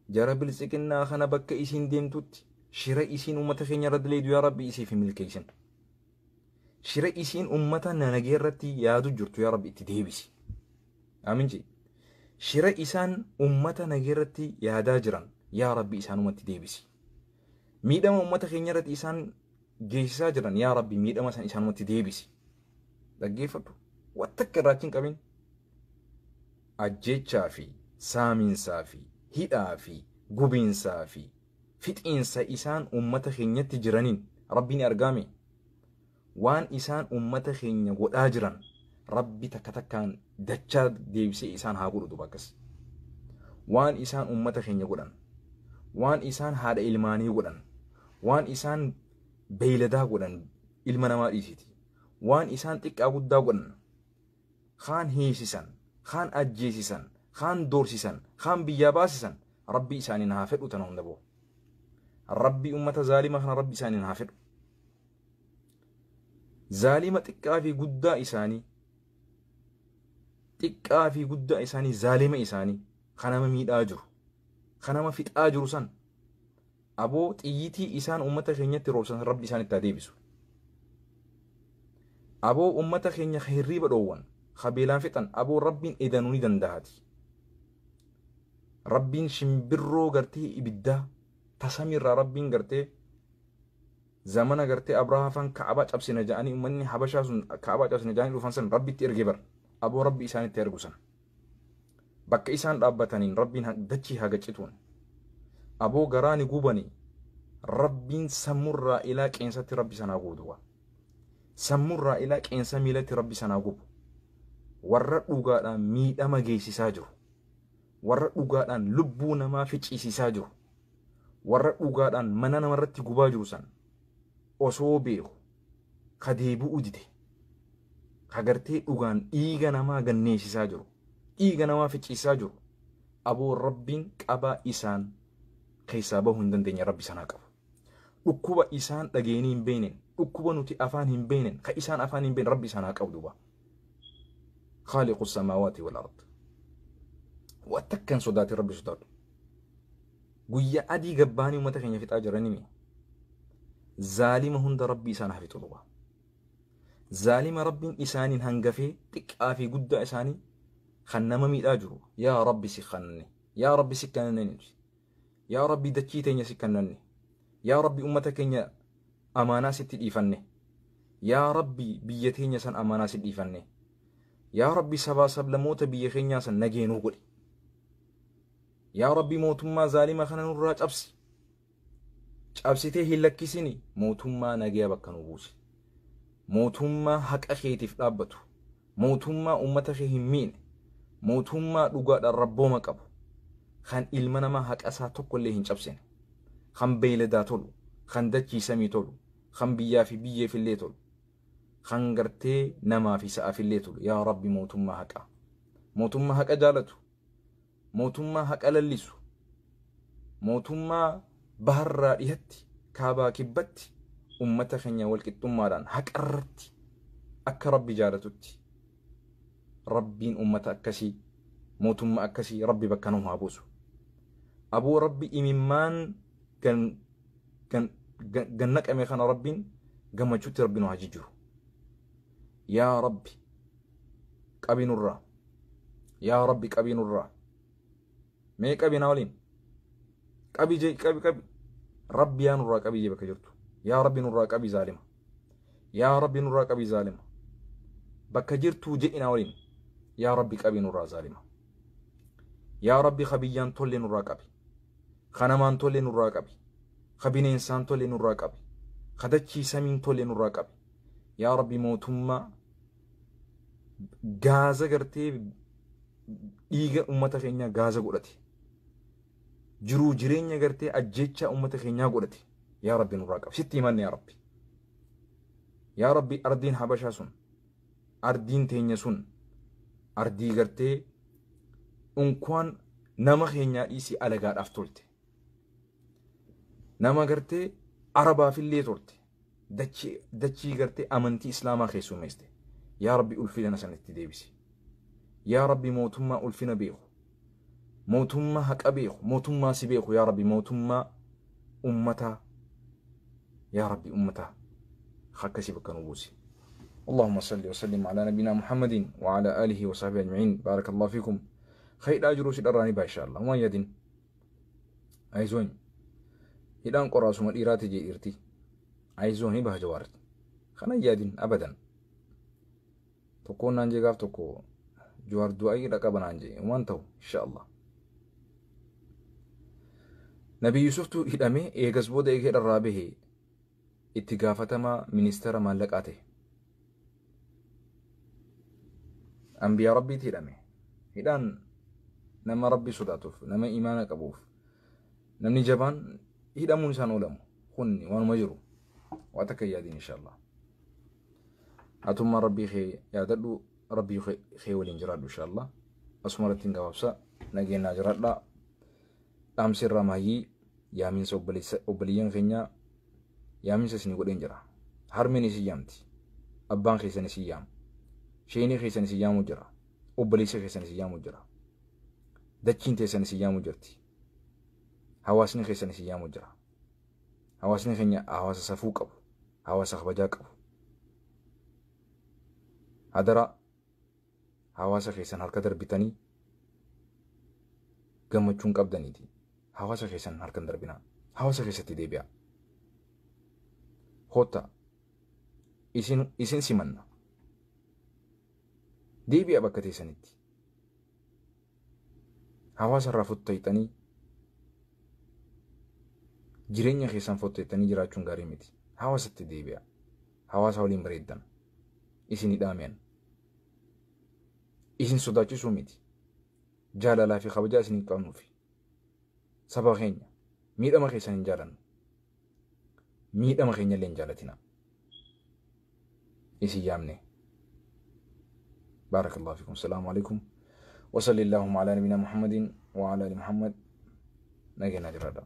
Jara biltsiqinnaa kana bakka isiin deemtutti shira isiin uummata keenya irratti leedu yaa Rabbi isiif hin milkeessin. Shira isiin uummata nagee irratti yaadu jirtu yaa Rabbi itti deebisi. Aamin jee. Shira isaan uummata nagee irratti yaadaa jiran yaa Rabbi isaanumatti deebisi. Miidhama uummata keenya irratti isaan geessisaa jiran yaa Rabbi miidhama san isaanumatti deebisi. Dhaggeeffadhu. Waan takka irraa achi hin qabin. Ajjeechaa fi saamiinsaa fi hidhaa fi gubiinsaa fi fixiinsa isaan uummata keenyatti jiraniin Rabbi ni argaame. Waan isaan uummata keenya godhaa jiran Rabbi takka takkaan dachaa deebisee isaan haa godhu duuba akkas. Waan isaan uummata keenya godhan, waan isaan haadha ilmaanii godhan, waan isaan beeyladaa godhan ilma namaa dhiisiti. Waan isaan xiqqaa guddaa godhan, kaan hiisisan, kaan ajjeesisan, kaan doorsisan, kaan biyyaa baasisan, Rabbi isaaniin haa fedhu tana hunda boo. Rabbi uummata zaalima kana Rabbi isaaniin haa fedhu. Zaalima xiqqaa fi guddaa isaanii, xiqqaa fi guddaa isaanii, zaalima isaanii kan nama miidhaa jiru, kan nama fixaa jiru san aboo xiyyitii isaan uummata keenyatti roobsan Rabbi isaan itti haa deebisu. Aboo uummata keenya ka hirriiba dhoowwan, ka beelaan fixan aboo Rabbiin edanuu ni danda'ati. Rabbiin shimbirroo gartee ibiddaa tasamiirraa Rabbiin gartee zamana gartee Abrahaa faan Ka'abaa cabsina ja'anii uummanni Habashaa sun Ka'abaa cabsina ja'anii dhufan san Rabbitti erge bar. Aboo Rabbi isaanitti ergu san. Bakka isaan dhaabbataniin Rabbiin dachii haa gaccituun. Aboo garaa ni gubanii Rabbiin sammurraa ilaa qeensatti Rabbi sanaa guutuwa. Sammurraa ilaa qeensa miilatti Rabbi sanaa gubu. Warra dhugaadhaan miidhama geessisaa jiru. Warra dhugaadhaan lubbuu namaa ficiisisaa jiru. Warra dhugaadhaan mana namarratti gubaa jiru san osoo beeku ka deebi'uu dide. Ka gartee dhugaan dhiiga namaa ganneessisaa jiru. Dhiiga namaa ficiisisaa jiru. Aboo Rabbiin qabaa isaan keessaa bahuu hin dandeenye Rabbi sanaa qabu. Dhukkuba isaan dhageenii hin beekneen, dhukkuba nuti afaan hin beekneen, ka isaan afaan hin beekne Rabbi isaan haa qabu duuba. Khaaliqu samaawaati wal ard. Waan takka hin sodaatin Rabbi sodaadhu. Guyyaa adii gabbaanii uummata keenya fixaa jiranii zaalima hunda Rabbi isaan haa fixu duuba. Zaalima Rabbiin isaaniin hangafee xiqqaa fi guddaa isaanii kan nama miidhaa jiru yaa Rabbi si kannne, yaa Rabbi si kannne nuti. Yaa Rabbi dachii teenya si kannanne. Yaa Rabbi uummata keenya amaanaa sitti dhiifanne. Yaa Rabbi biyya teenya san amaanaa si dhiifanne. Yaa Rabbi sabaa sablamoota biyya keenyaa san nageenuu godhi. Yaa Rabbi mootummaa zaalima kana nurraa cabsi. Cabsitee hin lakkisini mootummaa nagaya bakka nu buusi. Mootummaa haqa keetiif dhaabbatu. Mootummaa uummata kee hin miine. Mootummaa dhugaadhaan rabbooma qabu. Kan ilma namaa haqa isaa tokkollee hin cabsine. Kan beeyladaa tolu. Kan dachii samii tolu. Kan biyyaa fi biyyeefillee tolu. Kan gartee namaa fi sa'aafillee tolu. Yaa Rabbi mootummaa haqaa. Mootummaa haqa jaalatu. Mootummaa haqa lallisu. Mootummaa baharraa dhihatti kaabaa kibbatti uummata keenya walqixxummaadhaan haqarratti akka Rabbi jaalatutti Rabbiin uummata akkasii mootummaa akkasii Rabbi bakka nu haa buusu. Aboo Rabbi imimmaan gan naqame kana Rabbiin gammachuutti Rabbi nu haa jijjiiru. Yaa Rabbi qabi nurraa. Yaa Rabbi qabi nurraa. Mee qabi na waliin. Qabi jee qabi qabi. Rabbi yaa nurraa qabi jee bakka jirtu. Yaa Rabbi nurraa qabi zaalima. Yaa Rabbi nurraa qabi zaalima. Bakka jirtuu jedhi na waliin. Yaa Rabbi qabi nurraa zaalima. Yaa Rabbi ka biyyaan tolle nurraa qabi. Ka namaan tolle nurraa qabi. Ka bineensaan tolle nurraa qabi. Ka dachii samiin tolle nurraa qabi. Yaa Rabbi mootummaa gaaza gartee dhiiga uummata keenyaa gaaza godhate. Jiruu jireenya gartee ajjeechaa uummata keenyaa godhate. Yaa Rabbi nurraa qabi. Sitti himanne yaa Rabbi. Yaa Rabbi ardiin Habashaa sun, ardiin teenya sun, ardii gartee unkwaan nama keenyaa dhiisii alagaadhaaf tolte. Nama gartee Arabaafillee tolte. Dachii gartee amantii Islaamaa keessummeessite. Yaa Rabbi ulfina sanitti deebisi. Yaa Rabbi mootummaa ulfina beeku. Mootummaa haqa beeku, mootummaa si beeku yaa Rabbi, mootummaa ummataa yaa Rabbi, ummataa akkasii bakka nu buusi. اللهم صل وسلم على نبينا محمد وعلى آله وصحبه أجمعين. بارك الله فيكم. خير أجر سيد الراني إن شاء الله وما يدين أيزون هيدان قراسو ما إيراتي جي إيرتي أيزون هبه جوارت خنا يدين أبدا تكون نانجي غاف تكو جوار دعائي رقبا نانجي وانتو إن شاء الله. نبي يوسف تو هدامي إيغاس بود إيغ الرابه اتقافتما منستر مالكاته أنبياء ربي تهدامي هدان نما ربي صداتوف نما إيمانك أبوف نمني جبان هدامون سان أولمو خني وانو مجرو واتكيادين إن شاء الله. أتم ربي خي يادلو ربي خي ولين إن شاء الله. أسمرتين قوابسا نجينا جرادلا أمسir رمايي يامين سوبليين خنيا يامين سسني قدين جرا هرمني سيامتي أبان خيسني سيام شيني خيسني سيامو جرا أوبليس خيسني سيامو جرا دچين تيسني سيامو جرتي حواسني خيسني سيامو جرا حواسني خنيا حواس سفو قبو حواس خبجا قبو هدرا حواس خيسن هركا دربتني gammachuun qabdaniiti. Hawaasa keessan harkan darbinaa. Hawaasa keessatti deebi'a. Hotta isin simanna. Deebi'a bakka teessanitti. Hawaasa irraa fottayxanii jireenya keessan fottayxanii jiraachuun gaarii miti. Hawaasatti deebi'a. Hawaasa waliin bareeddan. Isin hidhaamiyan. Isin sodaachisuu miti. Jaalalaa fi kabajaa isin qabnuufi saba keenya miidhama keessan hin jaalannu miidhama keenya illee hin jaalatina isin yaamne. Baarakallahu fiikum. Salaamu alaikum wa salli allahumma ala nabiyina Muhammadin wa ala ali Muhammad. Nageenya jiraadha.